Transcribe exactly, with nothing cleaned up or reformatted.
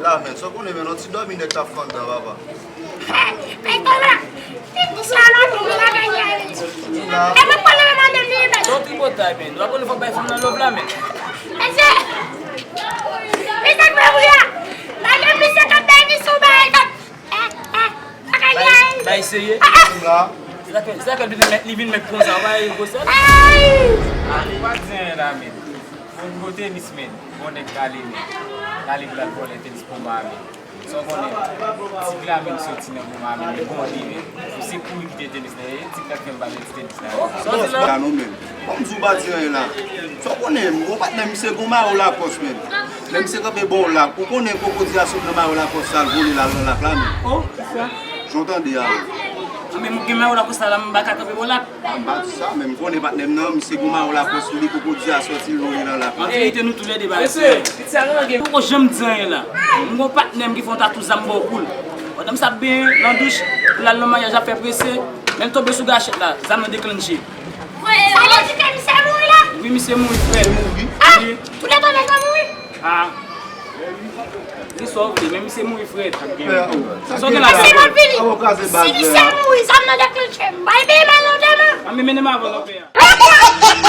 La, men, sa w konnen, men, yon ti dòmi nèt t ap fè anndan, papa. Hey, men, kòman? Ti bous la, la, pou mwen, la, gagné avec. E mwen, pale, men, madanm, li, men. Son tripotay, men. Ou pa konnen fò bay fanm nan love la, men. Mesye, mesye, k fè wi a. Madanm, mesye, k ap bay vi sou bay, k ap, eh, eh, pa gagné avec. Bay serye. Ou la. Se sa ke, se sa ke li vin met, li vin met konsa, ou pa wè gwosè l? Ay! Ah, li pa di anyen la, men. Bon, gwo tenis, men. Bon nèg kale, men. Kale pou l al vòlè tenis pou mwen, men. Sa w konnen, ti Glamine soti nan moman men li bon li men. Ou se pou li kite tenis la, e ti gad fè m ba li ti tenis la. Bòs pa non men. Kòm di w pa di anyen la. Sa w konnen, m gon patnè misye gon mayo Lakòs men. Lè misye kanpe bon lak, ou konnen koko di a sot nan mayo Lakòs sa l vole l al nan lak la men. Oh, kisa? Jan w tande a. Ah, men m gen mayo Lakòs la, m pa ka kanpe bon lak. Ah, m pa di sa, men m konnen patnè m nan, misye gon mayo Lakòs sou li, koko di a sòti l vole nan lak. An verite, nou toulède pa di anyen. Poko janm di anyen la. M gon patnè m ki fè yon tatou zam bò kou l. Pandan m sa ap benyen nan douch, pou l al nan maryaj, l ap fè prese, men l tonbe sou gachèt la, zam nan deklanche. Sa vle di ke misye mouri la? Wi, misye mouri, frè. Ah! Wi. Toulède nèg la mouri? Ah. Di sa w vle, men misye mouri, frè. Sa w gen la? Misye pa vini. Si misye mouri, zam nan deklanche. M bay peye mal nan dèman. A, men mennen m avan nan pè a.